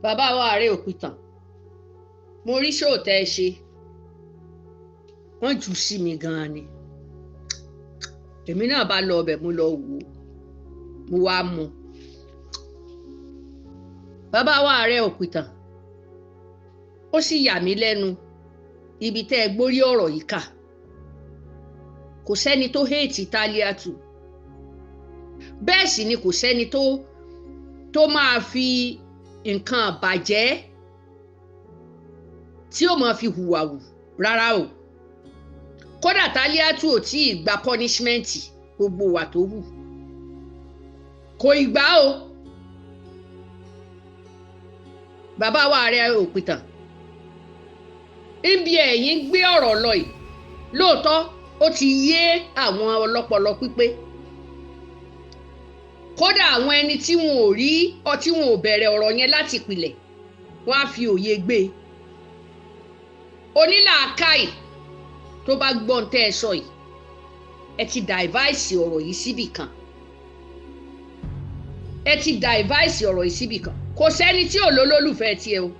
Bàbá wa Ààrẹ Òpìtàn, mo rí ṣóò tẹ́ ẹ ṣe, wọ́n jù sí mi gan-an ni. Èmi náà bá lọ ọbẹ̀, mo lọ wò ó, mo wá mú. Bàbá wa Ààrẹ Òpìtàn, ó sì yà mí lẹ́nu ibi tẹ́ ẹ gbórí ọ̀rọ̀ yìí kà. Kò sẹ́ni tó héètì Tálíàtù, bẹ́ẹ̀ sì ni kò sẹ́ni tó máa fi nǹkan àbàjẹ́ tí ó máa fi hùwà wù rárá o. Kódà Tálíàtù ò tí ì gba pọ́nísímẹ́ǹtì gbogbo wà tó hù, kò ì gbà o. Bàbá wa Ààrẹ Òpìtàn, níbi ẹ̀yin gbé ọ̀rọ̀ lọ yìí, lóòótọ́ ó ti yé àwọn ọlọ́pọlọ pípé. Kódà àwọn ẹni tí wọn ò rí tí wọn ò bẹ̀rẹ̀ ọ̀rọ̀ yẹn láti ìpìlẹ̀, wọ́n á fi òye gbé e. Onílàákàyè tó bá gbọ́n tẹ́ ẹ sọ yìí, ẹ ti dàìváìsì ọ̀rọ̀ yìí síbì kan. Ẹ ti dàìváìsì ọ̀rọ̀ yìí síbì kan. Kò sẹ́ni tí ò lólólùfẹ́ tiẹ̀ o.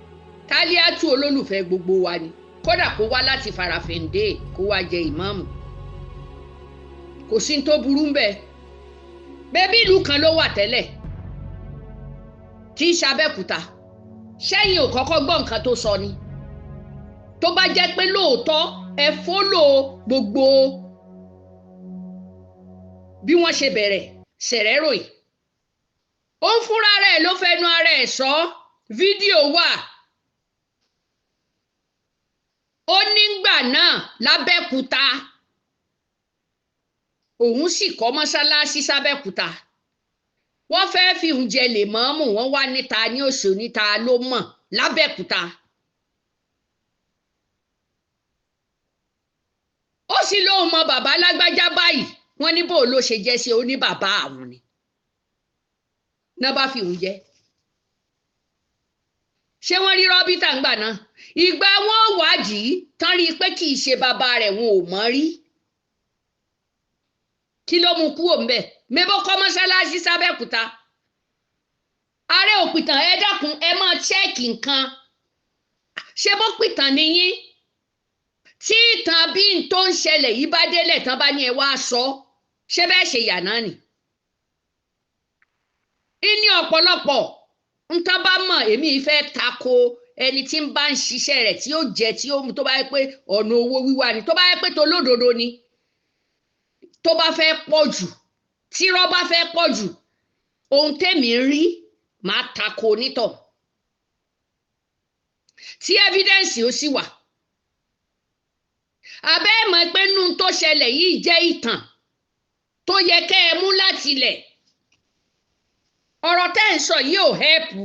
Tálíàtù olólùfẹ́ gbogbo wa ni. Kódà kó wá láti Farafende kó wá jẹ ìmáàmù, kò sí tó burú ń bẹ. Bẹ́bí ìlú kan ló wà tẹ́lẹ̀ tí í ṣAbẹ́òkúta. Ṣẹ́yìn ò kọ́kọ́ gbọ́ nǹkan tó sọ ni. Tó bá jẹ́ pé lóòótọ́ ẹ fólò gbogbo bí wọ́n ṣe bẹ̀rẹ̀ sẹ̀rẹ̀rò yìí, ó ń fúnra rẹ̀ ló fẹnu ara ẹ̀ sọ, fídíò wà. Ó nígbà náà l'Abẹ́òkúta, òun sì kọ́ mọ́ṣáláṣí s'Abẹ́òkúta. Wọ́n fẹ́ẹ́ fi oúnjẹ lè mọ́ọ́mù, wọ́n wá níta ní òṣè níta ló mọ̀ l'Abẹ́òkúta. Ó sì lóun mọ bàbá lágbájá báyìí, wọ́n ní bó ló ṣe jẹ́ sí, ó ní bàbá àwọn ni. Náà bá fi oúnjẹ. Ṣé wọ́n rí Rọ́bítà ńgbà náà? Ìgbà wọn wádìí tán rí i pé kì í ṣe bàbá rẹ̀, wọn ò mọ̀ rí. Kí ló mú kúrò ńbẹ̀? Mébó kọ́ mọ́ṣáláṣí s'Abẹ́òkúta. Ààrẹ Òpìtàn, ẹ dákun, ẹ máa ṣẹ́ẹ̀kì nǹkan. Ṣé bó pìtàn nìyín? Tí ìtàn bí n tó ń ṣẹlẹ̀ yìí bá délẹ̀ tán bá ní ẹ wá sọ, ṣé bẹ́ẹ̀ ṣe yà náà nì? Ìní ọ̀pọ̀lọpọ̀ ntán bá mọ̀, èmi fẹ́ tako ẹni tí ń bá ń ṣiṣẹ́ rẹ̀ tí ó jẹ́ tí ó tó bá yẹ pé ọ̀nà owó wíwá ni, tó bá yẹ pé tolódodo ni, tó bá fẹ́ pọ̀ jù, tírọ́ bá fẹ́ pọ̀ jù, ohun tèmi ń rí máa tako onítọ̀. Tí evidence ó sì wà. Àbẹ́ ẹ̀ mọ̀ pé nú tó ṣẹlẹ̀ yìí jẹ́ ìtàn tó yẹ kẹ́ ẹ mú láti ilẹ̀. Ọ̀rọ̀ tẹ́ ń sọ yìí ò hẹ́ẹ̀pù.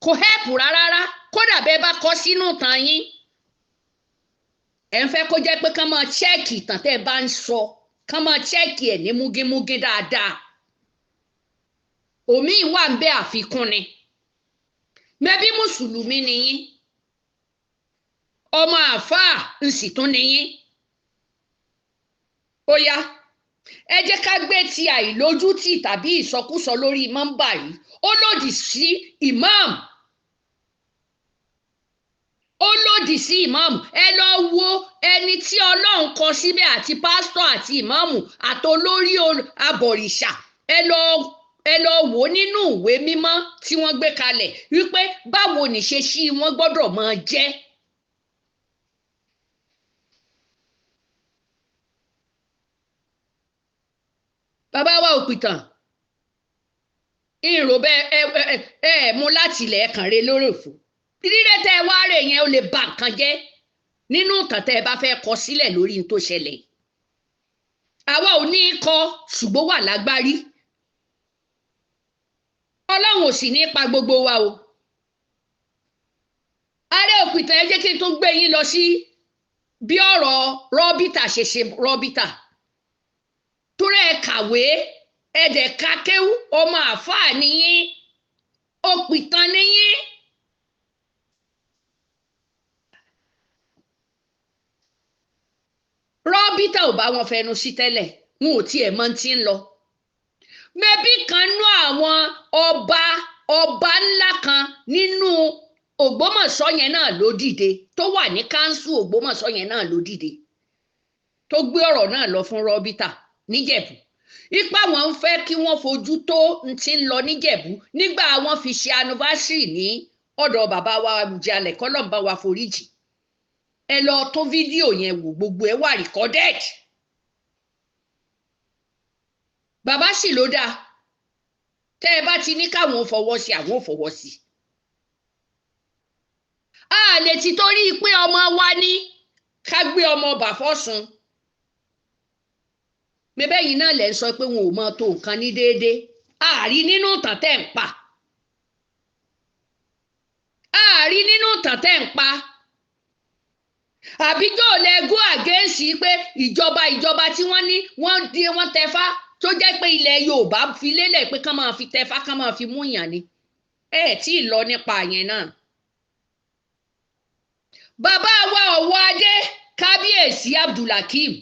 Kò hẹ́ẹ̀pù rárá, kódà bẹ́ẹ̀ bá kọ sínú ìtàn yín. Ẹ ń fẹ́ kó jẹ́ pé kán máa ṣẹ́ẹ̀kì ìtàn tẹ́ ẹ bá ń sọ, kán máa ṣẹ́ẹ̀kì ẹ̀ ní múgímúgí dáadáa. Òmíì wà ń bẹ àfikún ni. Mẹ́bí Mùsùlùmí ni yín. Ọmọ àáfàá ń sì tún ni yín. Ó yá, ẹ jẹ́ ká gbé ti àìlójútì tàbí ìsọkúsọ lórí mọ́ńbà yìí. Ó lòdì sí imam. Ó lòdì sí ìmáàmù. Ẹ lọ wo ẹni tí Ọlọ́run kọ síbẹ̀ àti pásítọ̀ àti ìmáàmù àtolórí abọ̀rìṣà. Ẹ lọ wò ó nínú ìwé mímọ́ tí wọ́n gbé kalẹ̀ wípé báwo nìṣe sí wọn gbọ́dọ̀ máa jẹ́. Bàbá wa Òpìtàn, ìrò bẹ́ẹ̀ ẹ ẹ mú láti ilẹ̀ ẹ̀kàn rẹ lórí òfò. Rírẹ́ tẹ́ ẹ wá rè yẹn ó lè ba nǹkan jẹ́ nínú ìtàn tẹ́ ẹ bá fẹ́ kọ sílẹ̀ lórí n tó ṣẹlẹ̀. Àwa ò ní í kọ, ṣùgbọ́n wà lágbárí. Ọlọ́run ò sì ní í pa gbogbo wa o. Ààrẹ Òpìtàn, ẹ jẹ́ kí n tún gbé yín lọ sí bí ọ̀rọ̀ Rọ́bítà ṣe ṣe Rọ́bítà. Torí ẹ kàwé, ẹ dẹ̀ ka kéwú, ọmọ àáfàá ni yín, òpìtàn ni yín. Rọ́bítà ò bá wọn fẹnu sí tẹ́lẹ̀, wọn ò tiẹ̀ mọ tí ń lọ. Mẹbí kan nú àwọn ọba Ọba ńlá kan nínú Ògbómọ̀ṣọ́ yẹn náà ló dìde, tó wà ní káńsù Ògbómọ̀ṣọ́ yẹn náà ló dìde, tó gbé ọ̀rọ̀ náà lọ fún Rọ́bítà níjẹ̀bú. Ipa wọn ń fẹ́ kí wọ́n fojú tó ń ti ń lọ níjẹ̀bú nígbà wọ́n fi ṣe anniversary ní ọ̀dọ̀ bàbá wa Àwùjalẹ̀, kọ́lọ́mbà wa foríjì. Ẹ lọ tó fídíò yẹn wò, gbogbo ẹ wà recorded. Bàbá sì ló dáa, tẹ́ ẹ bá ti ní káwọn ò fọwọ́ sí, àwọn ò fọwọ́ sí. A lè ti torí pé ọmọ wa ní ká gbé ọmọ ọba fọ́sùn. Bẹ́ẹ̀ yìí náà lẹ̀ ń sọ pé wọn ò mọ tó nǹkan ní déédéé. Àárí nínú ìtàn tẹ́ ń pa. Àárí nínú ìtàn tẹ́ ń pa. Àbíjọ́ lẹ go against pé ìjọba tí wọ́n ní wọ́n di wọ́n tẹfá, tó jẹ́ pé ilẹ̀ Yorùbá fi lélẹ̀ pé kán máa fi tẹfá, kán máa fi mú yàn ni. Ẹ tí ì lọ nípa yẹn náà. Bàbá wa Ọ̀wọ́ Adé Kábíyèsí Abdulhakeem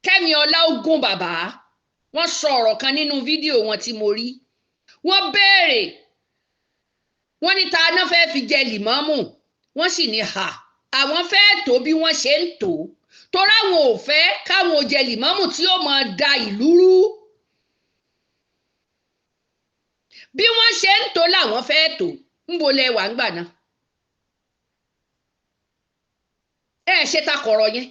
Kẹ́mi Ọláògùn bàbá, wọ́n sọ ọ̀rọ̀ kan nínú fídíò wọn tí mo rí. Wọ́n béèrè, wọ́n ní ta náà fẹ́ fi jẹ lìmọ́mù, wọ́n sì ní ha àwọn fẹ́ tó bí wọ́n ṣe ń tó, torí àwọn ò fẹ́ káwọn ò jẹ lìmọ́mù tí ó máa da ìlú rú. Bí wọ́n ṣe ń tó làwọn fẹ́ tó. Ń bo lẹ wà ń gbà náà. Ẹ ṣe takọ̀rọ̀ yẹn.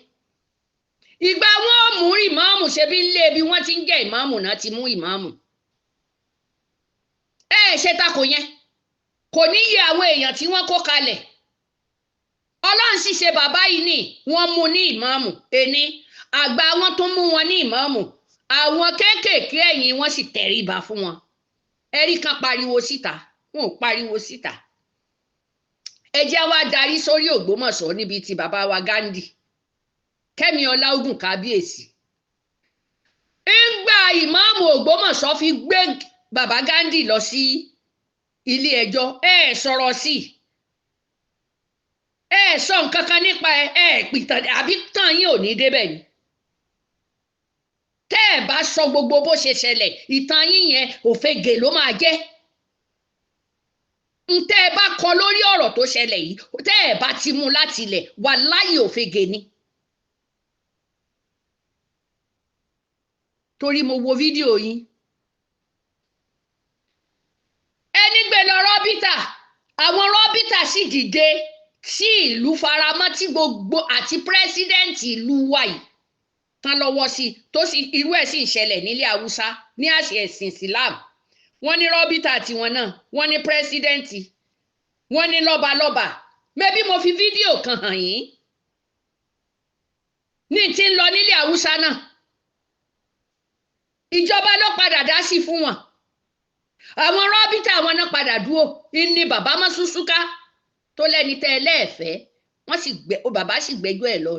Ìgbà wọn mú ìmáàmù, ṣe bí lé bí wọ́n ti ń jẹ́ ìmáàmù náà ti mú ìmáàmù. Ẹ ṣe takò yẹn. Kò ní yẹ àwọn èèyàn tí wọ́n kó kalẹ̀. Ọlọ́run sì ṣe bàbá yìí ní wọ́n mú ní ìmáàmù. Ẹni àgbà wọn tún mú wọn ní ìmáàmù. Àwọn kéékèèké ẹ̀yìn wọn sì tẹríba fún wọn. Ẹ̀rí kan pariwo síta, wọn ò pariwo síta. Ẹ jẹ́ wá darí sórí Ògbómọ̀ṣọ́ níbi tí bàbá wa Gandhi Kẹ́mi Ọláògùn kábíyèsí. Ńgbà ìmáàmù Ògbómọ̀ṣọ́ fi gbé bàbá Gandhi lọ sí ilé ẹjọ́, ẹ sọ̀rọ̀ sí i, ẹ sọ nǹkan kan nípa ẹ pìtàn àbí tàn yín ò ní débẹ̀ ni. Tẹ́ ẹ bá sọ gbogbo bó ṣe ṣẹlẹ̀, ìtàn yín yẹn òfegè ló máa jẹ́. Ntẹ́ ẹ bá kọ lórí ọ̀rọ̀ tó ṣẹlẹ̀ yìí, tẹ́ ẹ bá ti mú láti ilẹ̀, wàláhì òfegè ni. Torí mo wo fídíò yín. Ẹni gbé lọ Rọ́bítà, àwọn Rọ́bítà sì dìde tí ìlú faramọ́, tí gbogbo àti pírẹ́sídẹ́ǹtì ìlú wa yìí tán lọ́wọ́ sí, tó sì irú ẹ̀ sì ń ṣẹlẹ̀ nílẹ̀ Haúsá ní àṣẹ ẹ̀sìn Islam. Wọ́n ní Rọ́bítà tiwọn náà, wọ́n ní pírẹ́sídẹ́ǹtì, wọ́n ní lọ́balọ́ba. Mẹ́bí mo fi fídíò kan hàn yín ní ti ń lọ nílẹ̀ Haúsá náà. Ìjọba ló padà dá sí fún wọn. Àwọn Rọ́bítà wọn náà padà dúró ní bàbá Mọ́súsúká tó lẹ́ni tẹ́ ẹ lẹ́ẹ̀fẹ́, wọ́n sì gbẹ, bàbá sì gbẹ́jọ́ ẹ̀ lọ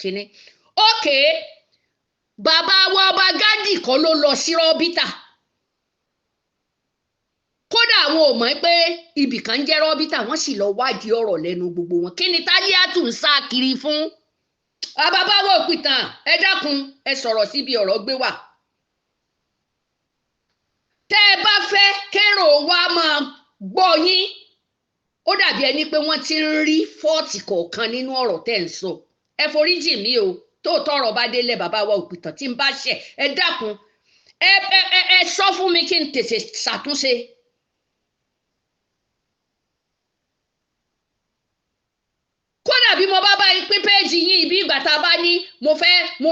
kínní. Ókè, bàbá wa ọba Gandhi kọ́ ló lọ sí Rọ́bítà. Kódà àwọn ò mọ̀ pé ibì kan jẹ́ Rọ́bítà, wọ́n sì lọ wádìí ọ̀rọ̀ lẹ́nu gbogbo wọn. Kí ni Tálíátù ń sá kiri fún? Bàbá wa òpìtàn, ẹ dákun, ẹ sọ̀rọ̀ síbi ọ̀rọ̀ gbé wà. Tẹ́ ẹ bá fẹ́ kérò wa máa gbọ́ yín, ó dàbí ẹni pé wọ́n ti ń rí fọ́ọ̀tì kọ̀ọ̀kan nínú ọ̀rọ̀ tẹ́ ń sọ. Ẹ foríjì mí o, tó tọrọ bá délẹ̀ bàbá wa òpìtàn tí ń bá ṣẹ̀, ẹ dákun, ẹ sọ fún mi kí n tètè ṣàtúnṣe. Kódà bí mo bá bá yín pín péèjì yín, ibi ìgbà tá a bá ní mo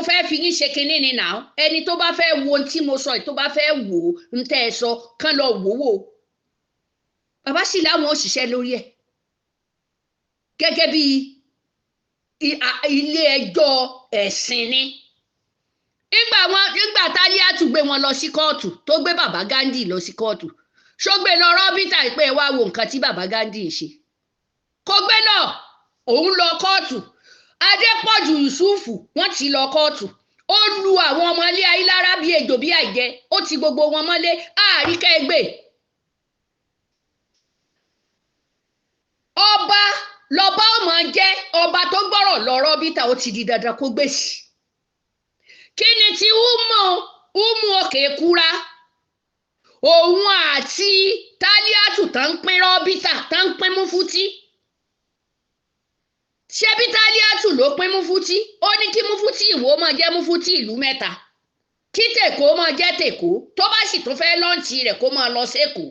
fẹ́ fi yín ṣe kinní ni nà. Ẹni tó bá fẹ́ wo ohun tí mo sọ yìí, tó bá fẹ́ wò ó ń tẹ́ ẹ sọ, kán lọ wò wò. Bàbá sì láwọn òṣìṣẹ́ lórí ẹ̀ gẹ́gẹ́ bí ilé ẹjọ́ ẹ̀sìn ni. Nígbà Tálíátù gbé wọn lọ sí kóòtù, tó gbé bàbá Gandhi lọ sí kóòtù, ṣó gbé lọ Rọ́bítà pé ẹ wá wo nǹkan tí bàbá Gandhi ń ṣe? Kò gbé lọ, òun lọ kóòtù. Adépọ̀jù Yusufu wọ́n ti lọ kóòtù. Ó lu àwọn ọmọ ilé Ayílára bí ejò bí àìjẹ, ó ti gbogbo wọn mọ́lé, àríkẹ́ ẹgbẹ́. Ọba lọba ó máa jẹ́ ọba tó gbọ́rọ̀ lọ Rọ́bítà, ó ti di dandan kó gbèsè. Kí ni ti Umu Òkè Kúra? Òun àti tán ń pín rọ́bítà tán ń pín múfútí. Ṣebí Tálíátù ló pín múfútí? Ó ní kí múfútí Ìwó máa jẹ́ múfútí ìlú mẹ́ta, kí tèkó máa jẹ́ tèkó, tó bá sì tún fẹ́ lọ́ǹtì rẹ̀ kó máa lọ sékòó.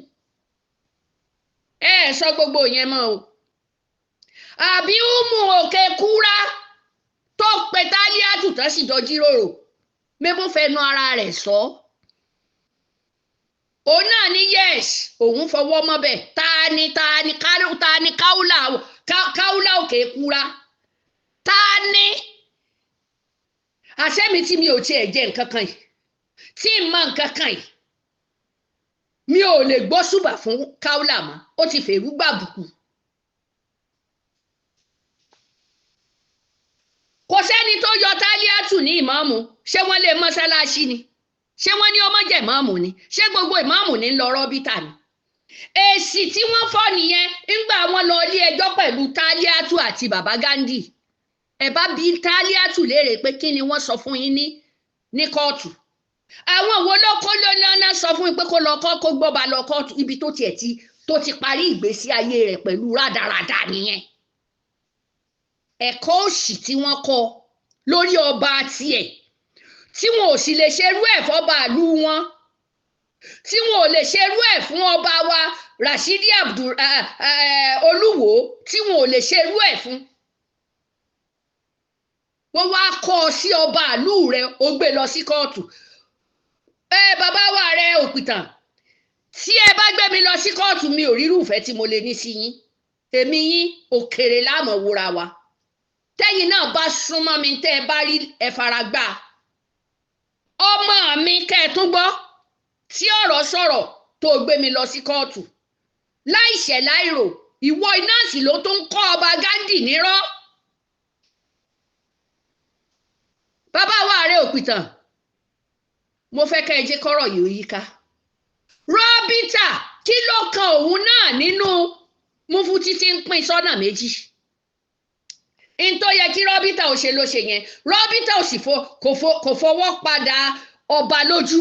Ẹ ẹ sọ gbogbo yẹn mọ́ o. Àbí Umu Òkè Kúrá tó pe Tálíátù tán sì jọ jíròrò, mébó fẹnu ara rẹ̀ sọ. Òun náà ní yes, òun fọwọ́ mọ́bẹ̀. Ta ni ta ni ta ni Káúlà Káúlà Òkè Kúrá? Ta ni? Àṣẹ mi tí mi ò tiẹ̀ jẹ nǹkan kan yìí, tí n mọ nǹkan kan yìí, mi ò lè gbọ́ ṣùbà fún Káúlà mọ́, ó ti fèrú gbàbùkù. Kò sẹ́ni tó yọ Tálíátù ní ìmáàmù. Ṣé wọ́n lè mọ́ṣáláṣí ni? Ṣé wọ́n ní ọmọ jẹ́ ìmáàmù ni? Ṣé gbogbo ìmáàmù ní lọ rọ́bítà ni? Èsì tí wọ́n fọ́ nìyẹn ńgbà wọ́n lọ ilé ẹjọ́ pẹ̀lú Tálíátù àti bàbá Gandhi. Ẹ bá bi Tálíátù léèrè pé kí ni wọ́n sọ fún yín ní kóòtù. Àwọn wo ló kó lọ́nà sọ fún yín pé kó lọ kọ́ kó gbọ́ba lọ kóòtù? Ibi tó tiẹ̀ ti tó ti parí ìgbésí ayé rẹ̀ pẹ̀lú rádaràda nìyẹn. Ẹ̀kọ́ òṣì tí wọ́n kọ́ lórí ọba tiẹ̀, tí wọn ò sì lè ṣerú ẹ̀ fọ́ba ìlú wọn, tí wọn ò lè ṣerú ẹ̀ fún ọba wa Rashidi Abdul Olúwo, tí wọn ò lè ṣerú ẹ̀ fún. Wọ́n wá kọ́ ọ sí ọba ìlú rẹ̀, ó gbé lọ sí kóòtù. Ẹ bàbá wa rẹ òpìtàn, tí ẹ bá gbé mi lọ sí kóòtù, mi ò rírú ìfẹ́ tí mo lè ní sí yín. Èmi yín òkèrè láàmú wúra wa. Tẹ́yìn náà bá súnmọ́ mi, tẹ́ ẹ bá rí ẹ fara gbá. Ọmọ mi kẹ́ ẹ tún gbọ́, tí ọ̀rọ̀ sọ̀rọ̀ tó gbé mi lọ sí kóòtù láìṣẹ̀ láìrò, ìwọ iná sì ló tún kọ́ ọba Gandhi nírọ́. Bàbá wa rẹ òpìtàn, mo fẹ́ kẹ́ ẹ jẹ́ kọ́rọ̀ yìí ó yíká. Rọ́bítà kí ló kan òun náà nínú múfútí tí ń pín sọ́nà méjì? N tó yẹ kí rọ́bítà ò ṣe ló ṣe yẹn. Rọ́bítà ò sì kò fọwọ́ padà ọba lójú.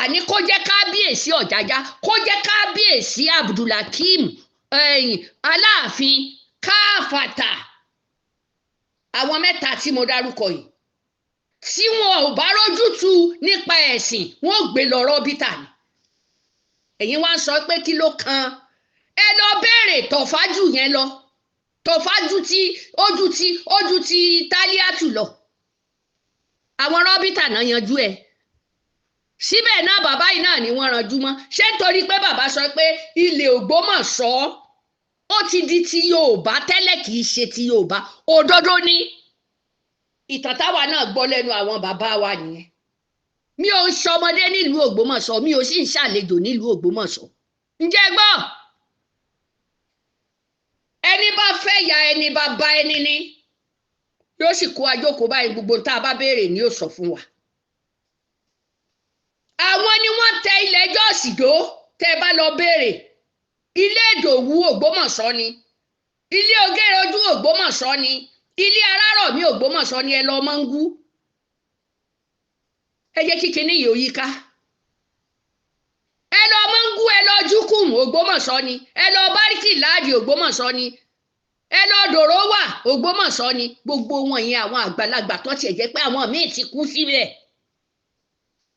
Àní kó jẹ́ kábíyèsí Ọ̀jájá, kó jẹ́ kábíyèsí Abdulhakeem Aláàfin káfàtà. Àwọn mẹ́ta tí mo dárúkọ yìí, tí wọn ò bá rójútu nípa ẹ̀sìn, wọn ò gbé lọ rọ́bítà ni. Ẹ̀yin wá ń sọ pé kí ló kan? Ẹ lọ béèrè tọ̀fájù yẹn lọ. Tọ̀fájú tí ojú tí ojú tí Tálíátù lọ. Àwọn rọ́bítà náà yanjú ẹ̀. Síbẹ̀ náà bàbá yìí náà ni wọ́n ranjú mọ́. Ṣé nítorí pé bàbá sọ pé ilẹ̀ Ògbómọ̀ṣọ́ ó ti di ti Yorùbá tẹ́lẹ̀, kì í ṣe ti Yorùbá? Òdodo ni ìtàn táwa náà gbọ́ lẹ́nu àwọn bàbá wa nìyẹn. Mi ò ń ṣọmọdé nílùú Ògbómọ̀ṣọ́, mi ò sì ń ṣàlejò nílùú Ògbómọ̀ṣọ́. Ǹjẹ́ gbọ́? Ẹni bá fẹ́ ya ẹni bá bá ẹni ní yóò sì kó ajókòó báyìí, gbogbo tá a bá béèrè ni yóò sọ fún wa. Àwọn ni wọ́n tẹ ilẹ̀ Jọ́ọ̀sì dó, tẹ́ ẹ bá lọ béèrè. Ilé Ìdòwú Ògbómọ̀ṣọ́ ni, ilé Ogéròjú Ògbómọ̀ṣọ́ ni, ilé Arárọ̀mí Ògbómọ̀ṣọ́ ni. Ẹ lọ mọ́ ń gú. Ẹ jẹ́ kí kinní yìí ó yíká. Ẹ lọ mọ́ ń gú, ẹ lọ Júkùm Ògbómọ̀ṣọ́ ni, ẹ lọ Báríkì Láàdì Ògbómọ̀ṣọ́ ni, ẹ lọ Dòrówà Ògbómọ̀ṣọ́ ni. Gbogbo wọn yẹn àwọn àgbàlagbà tó tiẹ̀ jẹ́ pé àwọn míì ti kú síbẹ̀.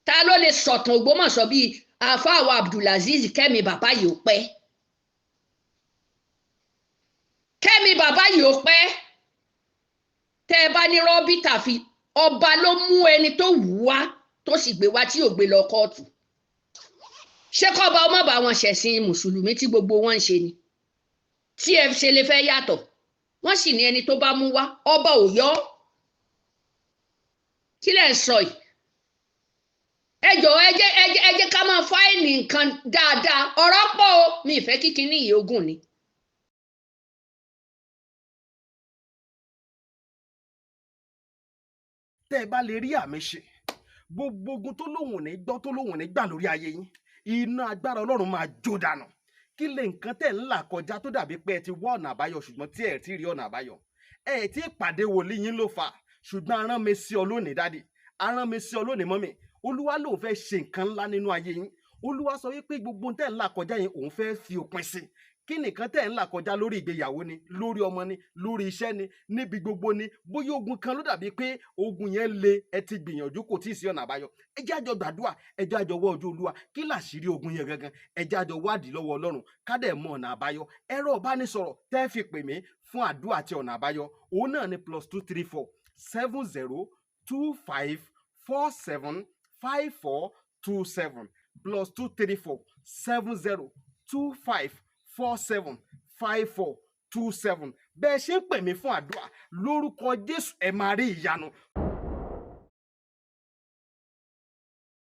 Ta ló lè sọ̀tàn Ògbómọ̀ṣọ́ bíi àáfàá wa Abdulaziz Kẹ́mi bàbá yìí ó pẹ́? Kẹ́mi bàbá yìí ó pẹ́. Tẹ́ ẹ bá ní rọ́bítà fi ọba ló mú ẹni tó wù wá tó sì gbé wá tí ò gbé lọ kóòtù. Ṣé kọ́ba ọmọ bá wọn ṣẹ̀sìn mùsùlùmí tí gbogbo wọn ń ṣe ni? Tí ẹ ṣe lè fẹ́ yàtọ̀. Wọ́n sì ní ẹni tó bá mú wá ọba ò yọ. Kí lẹ̀ ń sọ yìí? Ẹ jọ̀ọ́, ẹ jẹ́ ká máa fáìlì nǹkan dáadáa. Ọ̀rọ̀ pọ̀ o, mi ì fẹ́ kí kinní yìí ogún ni. Tẹ́ ẹ bá lè rí àmì ṣe, gbogbo ogun tó lóhùn ní gbọ́ tó lóhùn ní gbà lórí ayé yín, iná agbára Ọlọ́run máa jó dànù. Kí lè nǹkan tẹ́ ń là kọjá tó dàbí pé ẹ ti wá ọ̀nà àbáyọ, ṣùgbọ́n tí ẹ ti rí ọ̀nà àbáyọ, ẹ ti pàdé wòlíì yín ló fà. Ṣùgbọ́n arán mi sí ọ lónìí dádì, arán mi sí ọ lónìí mọ́mì. Olúwa lòun fẹ́ ṣe nǹkan ńlá nínú ayé yín. Olúwa sọ wípé gbogbo ohun tẹ́ ń là kọjá yẹn, òun fẹ́ fi òpin sí. Kí nìkan tẹ́ ń là kọjá lórí ìgbéyàwó ni, lórí ọmọ ni, lórí iṣẹ́ ni, níbi gbogbo ni, bóyá ogun kan ló dàbí pé ogun yẹn le, ẹ ti gbìyànjú, kò tí ì sí ọ̀nà àbáyọ. Ẹ jẹ́ àjọ gbàdúrà, ẹ jẹ́ àjọ wá ojú Olúwa. Kí làṣírí ogun yẹn gangan? Ẹ jẹ́ àjọ wádìí lọ́wọ́ Ọlọ́run, ká dẹ̀ mọ ọ̀nà àbáyọ. Ẹ̀rọ ìbánisọ̀rọ̀ tẹ́ fi pè mí fún àdúrà àti ọ̀nà àbáyọ, òun náà ni +234 70 25 47 54 27, +234 70 25 47 54 27. Bẹ́ẹ̀ ṣe ń pè mí fún àdúrà, lórúkọ Jésù, ẹ máa rí ìyanu.